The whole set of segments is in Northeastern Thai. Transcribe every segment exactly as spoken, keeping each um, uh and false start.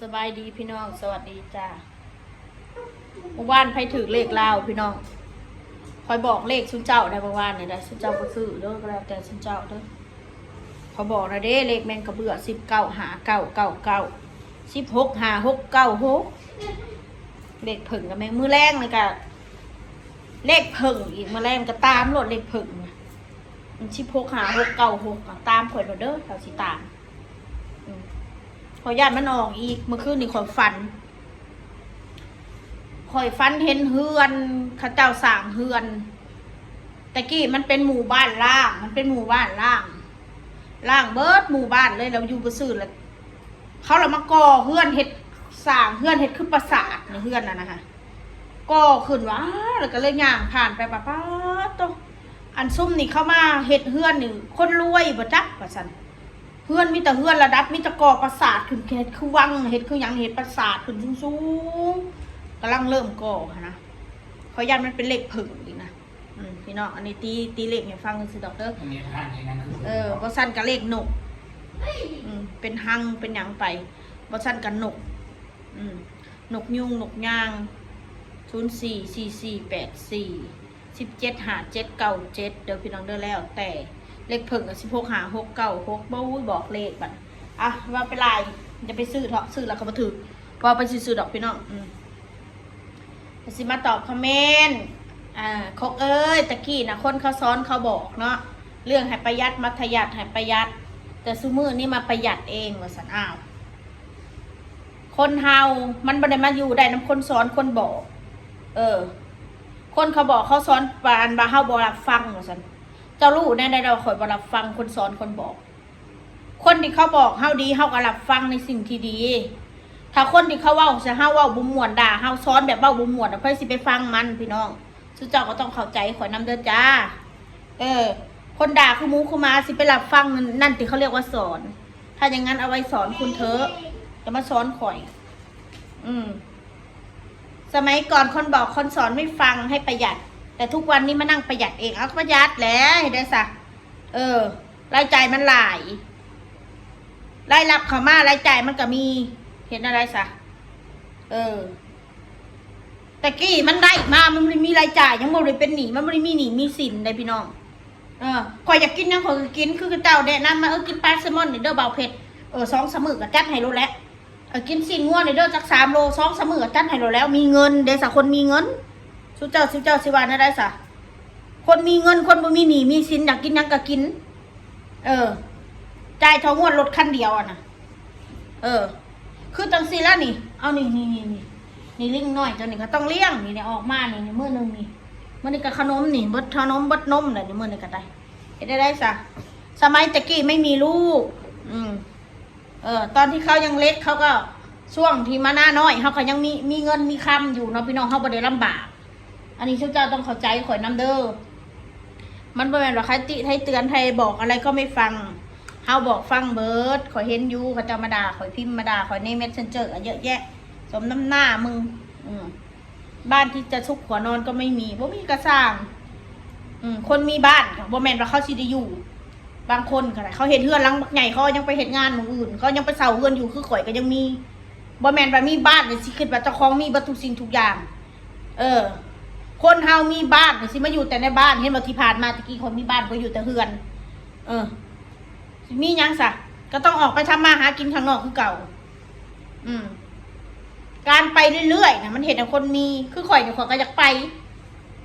สบายดีพี่น้อง สวัสดีจ้า เมื่อวานไผถือเลขลาวพี่น้อง คอยบอกเลขซุมเจ้าได้เมื่อวานนี่ได้ ซุมเจ้าบ่ซื้อเด้อ ก็แล้วแต่ซุมเจ้าเด้อ เขาบอกนะเด้ เลขแมงกะเบื้อ สิบเก้าห้าเก้าเก้าเก้า สิบหกห้าหกเก้าหก เลขเพิ่งกับแมงมื้อแรงนี่กะ เลขเพิ่งอีก มื้อแรงก็ตามโลดเลขเพิ่ง สิบหกห้าหกเก้าหก ตามข่อยโลดเด้อ เขาสิตาม อืม ข่อยย่านมันออกอีก เมื่อคืนนี่ข่อยฝัน ข่อยฝันเห็นเฮือน เขาเจ้าสร้างเฮือน แต่กี้มันเป็นหมู่บ้านร้าง มันเป็นหมู่บ้านร้าง ร้างเบิดหมู่บ้านเลย แล้วอยู่บ่ซื่อแล้ว เขาละมาก่อเฮือนเฮ็ด สร้างเฮือนเฮ็ดคือปราสาทในเฮือนน่ะนะคะ ก่อขึ้นว่า แล้วก็เลยย่างผ่านไป ปะป๊าดโต อันซุมนี่เข้ามาเฮ็ดเฮือนนี่ คนรวยบ่จักว่าซั่น เฮือนมีแต่เฮือนระดับ มีแต่ก่อปราสาทขึ้น เฮ็ดคือวัง เฮ็ดคือหยัง เฮ็ดปราสาทขึ้นสูงๆ กำลังเริ่มก่อหั้นนะ ข่อยย่านมันเป็นเลขเพิ่งอีกนะ อืม พี่น้อง อันนี้ตี ตีเลขให้ฟังซื่อๆดอกเด้อ อันนี้ทางนี้นั่นคือ เออ บ่ซั้นก็เลขนก อืม เป็นฮัง เป็นหยังไป บ่ซั้นก็นก อืม นกยูง นกยาง ศูนย์สี่ สี่สี่แปดสี่ สิบเจ็ดห้าเจ็ดเก้าเจ็ด เด้อพี่น้องเด้อ แล้วแต่ เลขเพิ่งก็ สิบหกห้าหกเก้าหก บ่ อุ้ย บอกเลขบัด อ่ะ ว่าไปหลาย อย่าไปซื้อเถาะ ซื้อแล้วก็บ่ถืก ว่าไปซื้อๆดอกพี่น้อง อืม ก็สิมาตอบคอมเมนต์ อ่า คกเอ้ย ตะกี้นะ คนเขาสอนเขาบอกเนาะ เรื่องให้ประหยัด มัธยัสถ์ให้ประหยัด แต่ซุมื้อนี้มาประหยัดเอง ว่าซั่น อ้าว คนเฮามันบ่ได้มาอยู่ได้นำคนสอนคนบอก เออ คนเขาบอกเขาสอนปานว่าเฮาบ่รับฟัง ว่าซั่น เจ้ารู้แนวใดว่าข่อยบ่รับฟังคนสอนคนบอก คนที่เขาบอกเฮาดี เฮาก็รับฟังในสิ่งที่ดี ถ้าคนที่เขาเว้าใส่เฮา เว้าบ่ม่วน ด่าเฮา สอนแบบเว้าบ่ม่วนน่ะ ไผสิไปฟังมันพี่น้อง ซุเจ้าก็ต้องเข้าใจข่อยนำเด้อจ้า เออ คนด่าคือหมูคือหมา สิไปรับฟังนั่น นั่นที่เขาเรียกว่าสอน ถ้าอย่างนั้นเอาไว้สอนคุณเถอะ จะมาสอนข่อย อืม สมัยก่อนคนบอกคนสอนไม่ฟังให้ประหยัด แต่ทุกวันนี้มานั่งประหยัดเอง เอาก็ประหยัดแหละ เฮ็ดได้ซะ เออ รายจ่ายมันหลาย รายรับเข้ามา รายจ่ายมันก็มี เฮ็ดแนวใดซะ เออ แต่กี้มันได้มา มันบ่ได้มีรายจ่าย ยังบ่ได้เป็นหนี้ มันบ่ได้มีหนี้มีสินเด้พี่น้อง เออ ข่อยอยากกินหยังข่อยก็กิน คือเจ้าแนะนำมา เออ กินปลาแซลมอนนี่เด้อ บ่าวเพชร เออ สองสามมื้อก็จัดให้โลดแหละ เออ กินซี้นงัวนี่เด้อ จักสามโล สองสามมื้อก็จัดให้โลดแล้ว มีเงินเด้ สะคนมีเงิน ซุเจ้า ซุเจ้าสิว่าแนวใดซะ คนมีเงิน คนบ่มีหนี้มีสิน อยากกินหยังก็กิน เออ จ่ายเท่างวดรถคันเดียวอะนะ เออ คือจังซี่ละนี่ เอานี่ นี่ นี่ นี่ นี่ลิงน้อยตัวนี้ก็ต้องเลี้ยง นี่ นี่ออกมา นี่ นี่มื้อหนึ่งนี่ มื้อนี้ก็ขนมนี่ เบิดขนมเบิดนมแล้วนี่ มื้อนี้ก็ได้ เฮ็ดได้ได้ซะ สมัยแต่กี้ไม่มีลูก อืม เออ ตอนที่เขายังเล็กเขาก็ ช่วงที่มาหน้าน้อย เขาก็ยังมี มีเงินมีคำอยู่เนาะพี่น้อง เขาบ่ได้ลำบาก อันนี้ซุเจ้าต้องเข้าใจข่อยนำเด้อ มันบ่แม่นว่าใครติใครเตือนใครบอกอะไรก็ไม่ฟัง เฮาบอกฟังเบิด ข่อยเห็นอยู่ เขาเจ้ามาด่า ข่อยพิมพ์มาด่า ข่อยใน Messenger อะเยอะแยะ สมน้ำหน้ามึง อืม บ้านที่จะซุกหัวนอนก็ไม่มี บ่มีกะซ่าง อืม คนมีบ้านก็บ่แม่นว่าเขาสิได้อยู่ บางคนก็ได้ เขาเฮ็ดเฮือนหลังบักใหญ่ เขายังไปเฮ็ดงานหม่องอื่น เขายังไปเช่าเฮือนอยู่คือข่อยก็ยังมี บ่แม่นว่ามีบ้านนี่สิคิดว่าเจ้าของมีเบิดทุกสิ่งทุกอย่าง เออ คนเฮามีบ้านนี่สิมาอยู่แต่ในบ้าน เห็นบ่ ที่ผ่านมาตะกี้ข่อยมีบ้านข่อยอยู่แต่เฮือน เออ สิมีหยังซะ ก็ต้องออกไปทำมาหากินข้างนอกคือเก่า อืม การไปเรื่อยๆนะ มันเฮ็ดให้คนมี คือข่อยนี่ข่อยก็อยากไป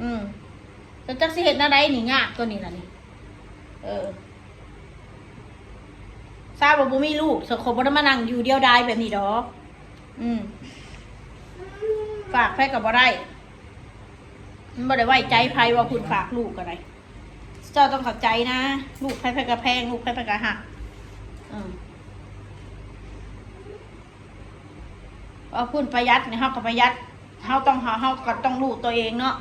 อืม แต่จักสิเฮ็ดแนวใดนี่ ยากตัวนี้ล่ะนี่ เออ ทราบว่าบ่มีลูก สังคมบ่ได้มานั่งอยู่เดียวดายแบบนี้ดอก อืม ฝากไผก็บ่ได้ มันบ่ได้ไว้ใจไผ ว่าคุณฝากลูกก็ได้ เจ้าต้องเข้าใจนะ ลูกไผไผก็แพง ลูกไผไผก็ฮัก อืม ว่าคุณประหยัดนี่ เฮาก็ประหยัด เฮาต้อง เฮา เฮาก็ต้องรู้ตัวเองเนาะ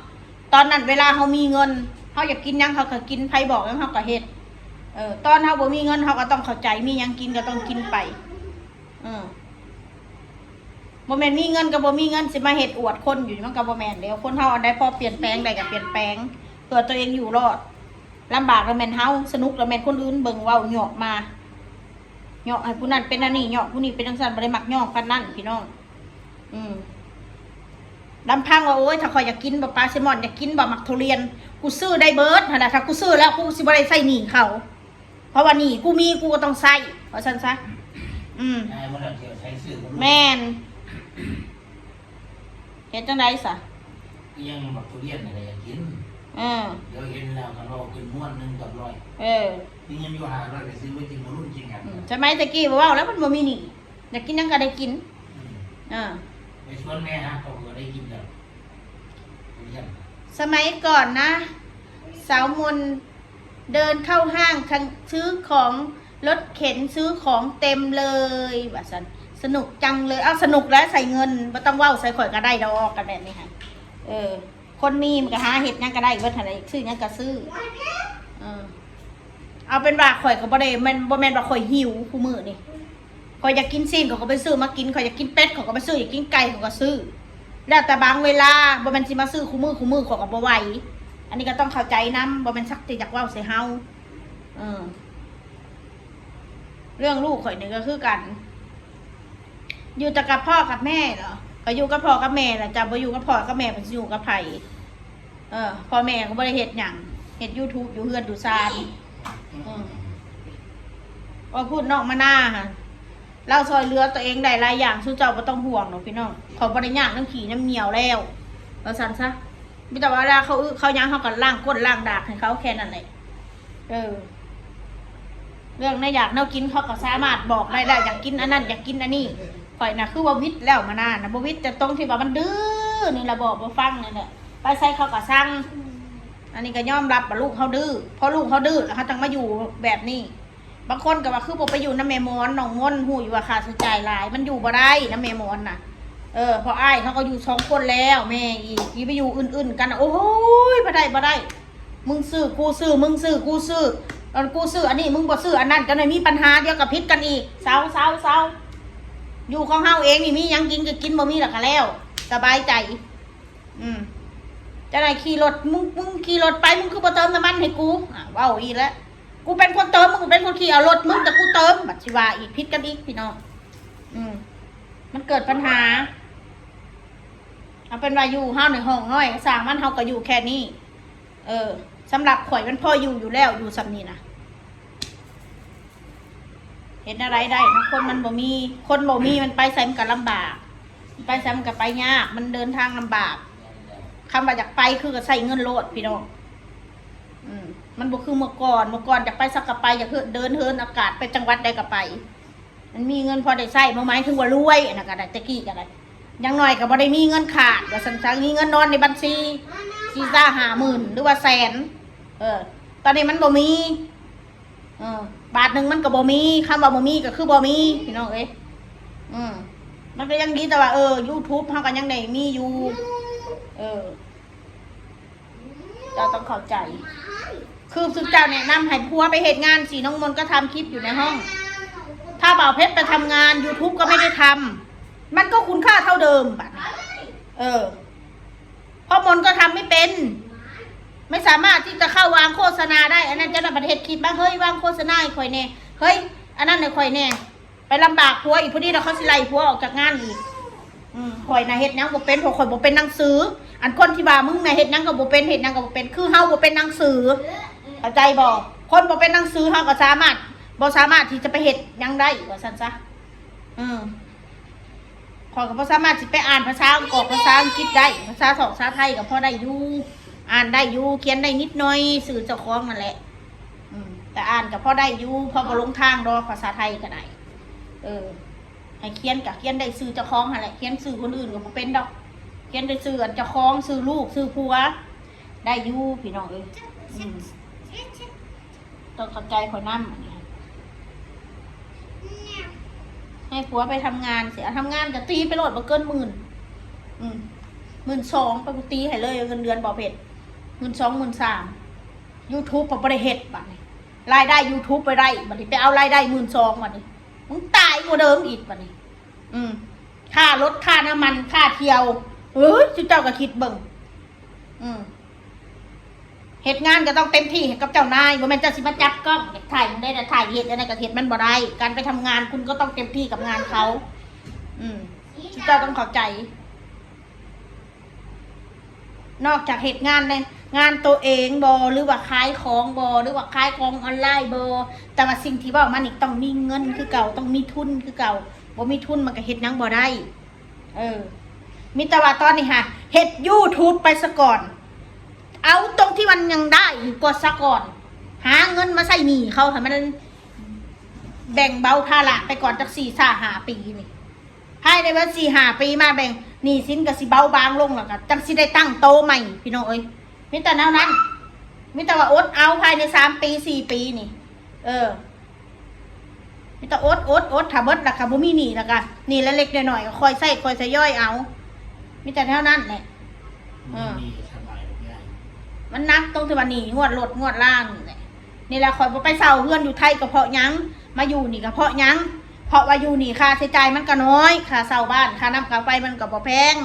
ตอนนั้นเวลาเฮามีเงิน เฮาอยากกินหยังเฮาก็กิน ไผบอกหยังเฮาก็เฮ็ด เออ ตอนเฮาบ่มีเงิน เฮาก็ต้องเข้าใจ มีหยังกินก็ต้องกินไป เออ บ่แม่นมีเงินก็บ่มีเงิน สิมาเฮ็ดอวดคนอยู่นี่ มันก็บ่แม่นเด้ คนเฮาอันใดพอเปลี่ยนแปลงได้ก็เปลี่ยนแปลง เพื่อตัวเองอยู่รอด ลำบากแล้วแม่นเฮา สนุกแล้วแม่นคนอื่นเบิ่ง เว้าหยอกมา เหยาะให้ผู้นั้นเป็นอันนี้ เหยาะผู้นี้เป็นจั่งซั้น บ่ได้มักเหยาะปานนั้นพี่น้อง อืม ลำพังว่า โอ๊ย ถ้าข้อยอยากกินบ่ปลาแซลมอน อยากกินบ่หมากทุเรียน กูซื้อได้เบิดหั่นน่ะ ถ้ากูซื้อแล้วกูสิบ่ได้ใช้หนี้เขา เพราะว่าหนี้กูมี กูก็ต้องใช้ ว่าซั่นซะ อืม ได้บ่ล่ะ เที่ยวใช้ซื้อบ่รู้ แม่น เฮ็ดจั่งใดซะ อีหยังหมากทุเรียนน่ะก็อยากกิน เออ เดี๋ยวเห็นแล้วก็รอขึ้นม้วนหนึ่งกับร้อย เออ มีเงินอยู่ห้าร้อยไปซื้อไว้กินมื้อรุ่นกินกัน อืม สมัยตะกี้บ่เว้าแล้วมันบ่มีหนี้ อยากกินหยังก็ได้กิน อืม อ่า ไปชวนแม่หาเขาก็ได้กินแล้ว เรียน สมัยก่อนนะ สาวมนเดินเข้าห้างทั้งซื้อของ รถเข็นซื้อของเต็มเลย ว่าซั่น สนุกจังเลย เอา สนุกแล้วใส่เงิน บ่ต้องเว้าใส่ข่อยก็ได้ดอก กันแบบนี้หั่น เออ คนมีมันก็หาเฮ็ดหยังก็ได้เบิดหั่นแหละ ซื้อหยังก็ซื้อ เออ เอาเป็นว่าข่อยก็บ่ได้ แม่น บ่แม่นว่าข่อยหิวคู่มื้อนี่ ข้อยอยากกินซี้น ข้อยก็ไปซื้อมากิน ข้อยอยากกินเป็ด ข้อยก็ไปซื้อ อยากกินไก่ ข้อยก็ซื้อ แล้วแต่บางเวลา บ่แม่นสิมาซื้อคู่มื้อ คู่มื้อข้อยก็บ่ไหว อันนี้ก็ต้องเข้าใจนำ บ่แม่นสักแต่อยากเว้าใส่เฮา เออ เรื่องลูกข้อยนี่ก็คือกัน อยู่แต่กับพ่อกับแม่เหรอ ก็อยู่กับพ่อกับแม่ล่ะจ้ะ บ่อยู่กับพ่อกับแม่ เพิ่นสิอยู่กับไผ เออ พ่อแม่ก็บ่ได้เฮ็ดหยัง เฮ็ดยูทูบอยู่เฮือนอยู่ซาน อืม ว่าพูดน้องมานาหั่น ลาวซอยเหลือตัวเองได้หลายอย่าง ซุเจ้าบ่ต้องห่วงดอกพี่น้อง ข้อยบ่ได้ยากนำขี้นำเหนียวแล้ว ว่าซั่นซะ มีแต่ว่าเวลาเขาอึเขาหยัง เขาก็ล้างก้นล้างดากให้เขาแค่นั้นแหละ เออ เรื่องแนวอยากแนวกินเขาก็สามารถบอกได้แล้ว อยากกินอันนั้น อยากกินอันนี้ ข่อยน่ะคือว่าวิดแล้วมานานะ บ่วิดแต่ตรงที่ว่ามันดื้อนี่ล่ะ บอกบ่ฟังนี่แหละ ไปไสเขาก็สั่ง อันนี้ก็ยอมรับว่าลูกเขาดื้อ เพราะลูกเขาดื้อแล้วเขาจั่งมาอยู่แบบนี้ บางคนก็ว่าคือบ่ไปอยู่นำแม่มอน น้องมนฮู้อยู่ว่าค่าใช้จ่ายหลาย มันอยู่บ่ได้นำแม่มอนน่ะ เออ เพราะอ้ายเขาก็อยู่สองคนแล้ว แม่อีก สิไปอยู่อื่นๆกันน่ะ โอ้ย บ่ได้ บ่ได้ มึงซื้อ กูซื้อ มึงซื้อ กูซื้อ ตอนกูซื้ออันนี้ มึงบ่ซื้ออันนั้น จั่งได้มีปัญหา เดี๋ยวก็ผิดกันอีก เซา เซา เซา อยู่ของเฮาเองนี่ มีหยังกินก็กิน บ่มีแล้วก็แล้ว สบายใจ อืม จั่งได้ขี่รถ มึง มึงขี่รถไป มึงคือบ่เติมน้ำมันให้กู อ่ะ เว้าอีกแล้ว กูเป็นคนเติม มึงเป็นคนขี่เอารถ มึงแต่กูเติม บัดสิว่าอีก ผิดกันอีกพี่น้อง อืม มันเกิดปัญหา เอาเป็นว่าอยู่เฮาในห้องน้อยก็ซ่างมัน เฮาก็อยู่แค่นี้ เออ สำหรับข่อยมันพออยู่อยู่แล้ว อยู่ส่ำนี้นะ เฮ็ดแนวใดได้เนาะ คนมันบ่มี คนบ่มีมันไปไสมันก็ลำบาก ไปไสมันก็ไปยาก มันเดินทางลำบาก คำว่าอยากไปคือก็ใช้เงินโลดพี่น้อง อืม มันบ่คือเมื่อก่อน เมื่อก่อนอยากไปไสก็ไป อยากเดินเหินอากาศ ไปจังหวัดใดก็ไป มันมีเงินพอได้ใช้ บ่หมายถึงว่ารวย อันนั้นก็ได้ แต่กี้ก็ได้ อย่างน้อยก็บ่ได้มีเงินขาด ว่าซั่นซะ มีเงินนอนในบัญชี สี่ ห้าหมื่น หรือว่าแสน เออ ตอนนี้มันบ่มี เออ บาทหนึ่งมันก็บ่มี คำว่าบ่มีก็คือบ่มี พี่น้องเอ้ย อืม มันก็ยังดีแต่ว่า เออ ยูทูบ เฮาก็ยังได้มีอยู่ เออ เจ้าต้องเข้าใจ คือซุเจ้าแนะนำให้ผัวไปเฮ็ดงานสิ น้องมนก็ทำคลิปอยู่ในห้อง ถ้าบ่าวเพชรไปทำงาน ยูทูบ ก็ไม่ได้ทำ มันก็คุณค่าเท่าเดิมบัดนี้ เออ เพราะมนก็ทำไม่เป็น ไม่สามารถที่จะเข้าวางโฆษณาได้ อันนั้นเจ้าหน้าประเทศคิดว่า เฮ้ย วางโฆษณาให้ข่อยแน่ เฮ้ย อันนั้นให้ข่อยแน่ ไปลำบากผัวอีก พอดีแล้วเขาสิไล่ผัวออกจากงานอีก อืม ข่อยน่ะเฮ็ดหยังบ่เป็น เพราะข่อยบ่เป็นหนังสือ อันคนที่ว่ามึงน่ะเฮ็ดหยังก็บ่เป็น เฮ็ดหยังก็บ่เป็น คือเฮาบ่เป็นหนังสือ เข้าใจบ่ คนบ่เป็นหนังสือเฮาก็สามารถ บ่สามารถที่จะไปเฮ็ดหยังได้ ว่าซั่นซะ อืม ข้อยก็บ่สามารถสิไปอ่านภาษาออกภาษาอังกฤษได้ ภาษาสองภาษาไทยก็พอได้อยู่ อ่านได้อยู่ เขียนได้นิดหน่อย ชื่อเจ้าของนั่นแหละ อืม แต่อ่านก็พอได้อยู่ พอบ่หลงทางดอก ภาษาไทยก็ได้ เออ ให้เขียนก็เขียนได้ชื่อเจ้าของหั่นแหละ เขียนชื่อคนอื่นก็บ่เป็นดอก เขียนแต่ชื่ออันเจ้าของ ชื่อลูก ชื่อผัว ได้อยู่พี่น้องเอ้ย อืม ต้องเข้าใจข่อยนำ อันนี้ ให้ผัวไปทำงานเสีย ทำงานก็ตีไปโลด บ่เกินหมื่น อืม หมื่นสอง ไปกูตีให้เลย เงินเดือนบ่าวเพชร หมื่นสอง หมื่นสาม ยูทูบ ก็บ่ได้เฮ็ดบัดนี้ รายได้ยูทูบ บ่ได้ บัดนี้ไปเอารายได้ หมื่นสอง บัดนี้ มึงตายกว่าเดิมอีกบัดนี้ อืม ค่ารถ ค่าน้ำมัน ค่าเที่ยว เอ้ย เจ้าก็คิดเบิ่ง อืม เฮ็ดงานก็ต้องเต็มที่ให้กับเจ้านาย บ่แม่นเจ้าสิมาจับกล้อง อยากถ่ายหยังได้นะถ่าย เฮ็ดอันนั้นก็เฮ็ด มันบ่ได้ การไปทำงานคุณก็ต้องเต็มที่กับงานเขา อืม เจ้าต้องเข้าใจ นอกจากเฮ็ดงานในงานตัวเองบ่ หรือว่าขายของบ่ หรือว่าขายของออนไลน์บ่ แต่ว่าสิ่งที่เว้ามานี่ต้องมีเงินคือเก่า ต้องมีทุนคือเก่า บ่มีทุนมันก็เฮ็ดหยังบ่ได้ เออ มีแต่ว่าตอนนี้หาเฮ็ด YouTube ไปซะก่อน เอาตรงที่มันยังได้อยู่ก่อนซะก่อน หาเงินมาใส่หนี้เขาให้มันแบ่งเบาภาระไปก่อนจักสี่ห้าปีนี่ ภายในเบิดสี่ห้าปีมาแบ่งหนี้สินก็สิเบาบางลงแล้วก็จังสิได้ตั้งโตใหม่พี่น้องเอ้ย มีแต่แนวนั้น มีแต่ว่าอดเอาภายในสามปีสี่ปีนี่ เออ มีแต่อดอดอด ถ้าเบิดแล้วก็บ่มีหนี้แล้วก็หนี้เล็กๆน้อยๆก็ค่อยใช้ค่อยทยอยเอา มีแต่แนวนั้นแหละ เออ มันมีสบายทุกอย่าง มันหนักตรงที่ว่าหนี้งวดรถงวดลานี่แหละ นี่แหละข้อยบ่ไปเช่าเฮือนอยู่ไทยก็เพราะหยัง มาอยู่นี่ก็เพราะหยัง เพราะว่าอยู่นี่ค่าใช้จ่ายมันก็น้อย ค่าเช่าบ้าน ค่าน้ำค่าไฟมันก็บ่แพง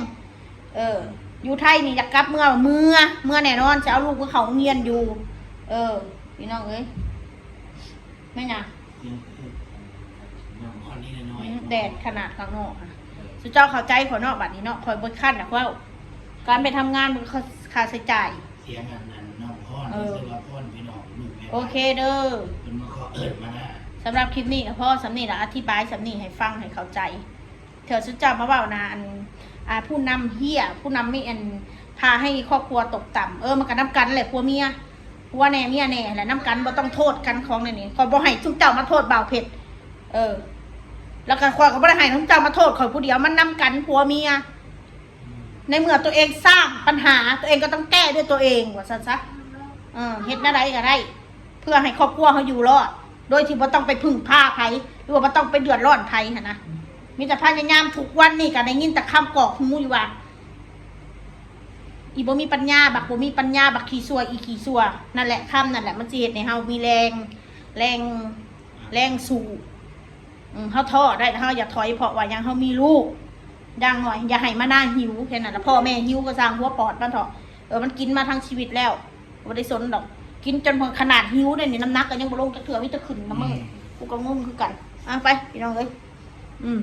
เออ อยู่ไทยนี่อยากกลับเมือ เมือ เมือแน่นอน สิเอาลูกไปเข้าโรงเรียนอยู่ เออ พี่น้องเอ้ย แม่นหยัง น้ำร้อนนิดหน่อย อืม แดดขนาดข้างนอกอะ เออ สุเจ้าเข้าใจข้อยเนาะ บัดนี้เนาะ ข้อยบ่คันดอกเว้า การไปทำงานมันก็ค่าใช้จ่าย เสียงอันนั้นน้ำร้อน เออ เสียงร้อนพี่น้อง ลูกแม่ โอเคเด้อ เพิ่นมาขอเอิ้นมานะ สำหรับคลิปนี้ก็พอส่ำนี้ล่ะ อธิบายส่ำนี้ให้ฟังให้เข้าใจ เถื่อสุเจ้ามาเว้านะ อัน อ่า ผู้นำเฮี้ย ผู้นำมีอัน พาให้ครอบครัวตกต่ำ เออ มันก็นำกันแหละ ผัวเมีย ผัวแน่เมียแน่แหละ นำกัน บ่ต้องโทษกันของแนวนี้ ข้อยบ่ให้ซุมเจ้ามาโทษบ่าวเพชร เออ แล้วก็ข้อยก็บ่ได้ให้ซุมเจ้ามาโทษข้อยผู้เดียว มันนำกันผัวเมีย ในเมื่อตัวเองสร้างปัญหา ตัวเองก็ต้องแก้ด้วยตัวเอง ว่าซั่นซะ เออ เฮ็ดแนวใดก็ได้ เพื่อให้ครอบครัวเฮาอยู่รอด โดยที่บ่ต้องไปพึ่งพาไผ หรือว่าบ่ต้องไปเดือดร้อนไผหั้นนะ มีแต่พยายาม ทุกวันนี้ก็ได้ยินแต่คำกรอกหูอยู่ว่า อีบ่มีปัญญา บักบ่มีปัญญา บักขี้ซั่ว อีขี้ซั่ว นั่นแหละ คำนั่นแหละ มันสิเฮ็ดให้เฮามีแรง แรง แรงสู้ อืม เฮาท้อได้ เฮาอย่าถอย เพราะว่าหยัง เฮามีลูก อย่างน้อยอย่าให้มาหน้าหิว แค่นั้นล่ะ พ่อแม่หิวก็ซ่างหัวปอดมันเถาะ เออ มันกินมาทั้งชีวิตแล้ว บ่ได้สนดอก กินจนขนาดหิวเนี่ยนี่ น้ำหนักก็ยังบ่ลงจักเทื่อ มีแต่ขึ้นนำมื้อ อืม กูก็งงคือกัน อ่ะ ไป พี่น้องเอ้ย อืม